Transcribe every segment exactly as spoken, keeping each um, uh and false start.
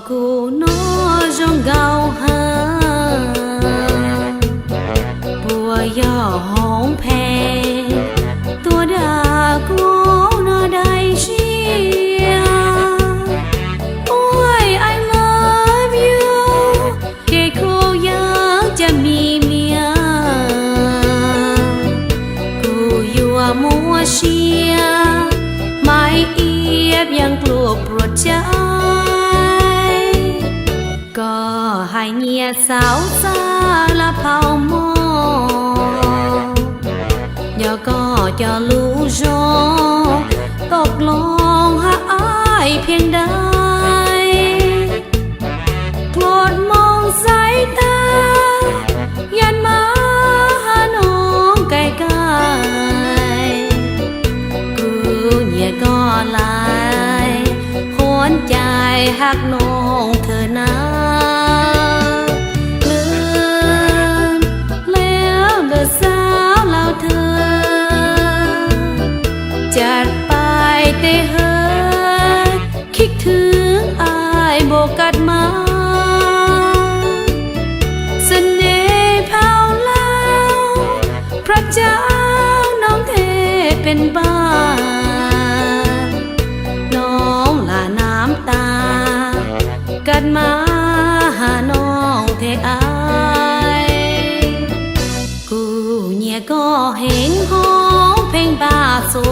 Cô nó dòng gạo ha, bùa yọ hóng phe, tua đa cô nó đai chia. Ôi, I love you, kể cô yáng chả mì mía. Cô yua mua chia, mai iếp yáng klua pruột chai. Có hai nhia sáu xa là pháo mô. Nhớ có cho lũ gió, tốc lòng hả ai phiên đai. Klột mong sai ta, yăn má hả nông cài cài. Cứ nhẹ có lai, hôn chai hạc nông thơ na. Lươn, léo đờ sao lao thơ. Chặt pai tê hơi, khích thương ai bộ cắt má. Sân nê pháo lao, พระเจ้า น้องเทเป็นบ้าน น้องละน้ำตา กัดมาหาน้องเทอาย Cô nhẹ có hên hóng phêng ba sô.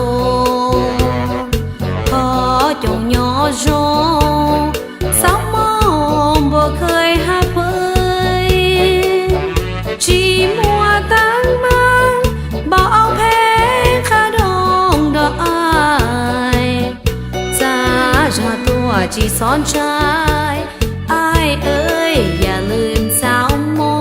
Khó chồng nhỏ gió, sáu mong bùa khơi hạc bơi. Chỉ mua tăng mang, bảo ông phêng khá đông đó ai. Xa ra tua chỉ son trai, ai ơi, อย่าลืม sáu mong.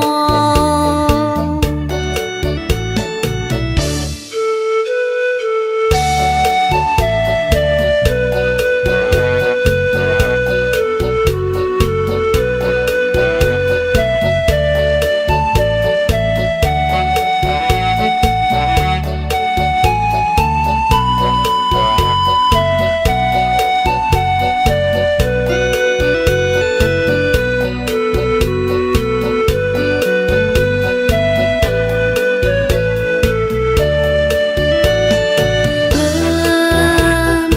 Lươn,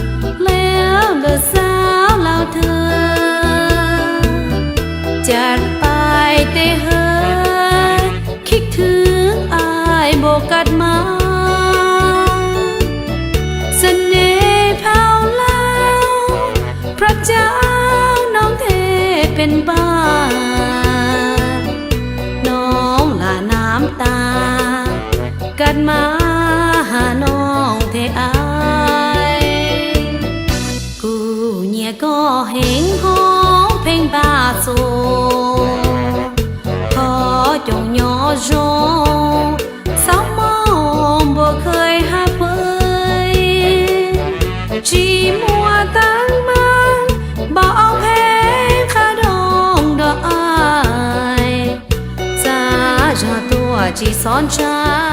léo đờ sao lao thơ. Chặt pai tê hơi, khích thương ai bộ cắt má. Sân nê pháo lao, พระเจ้า น้องเทเป็นบ้าน น้องละน้ำตา กัดมาหาน้องเทอาย Cô nhẹ có hên hóng phêng ba sô. Khó chồng nhỏ gió, sáu mong bùa khơi hạc bơi. Chỉ mua tăng mang, bảo ông phêng khá đông đó ai. Xa ra tua chỉ son trai.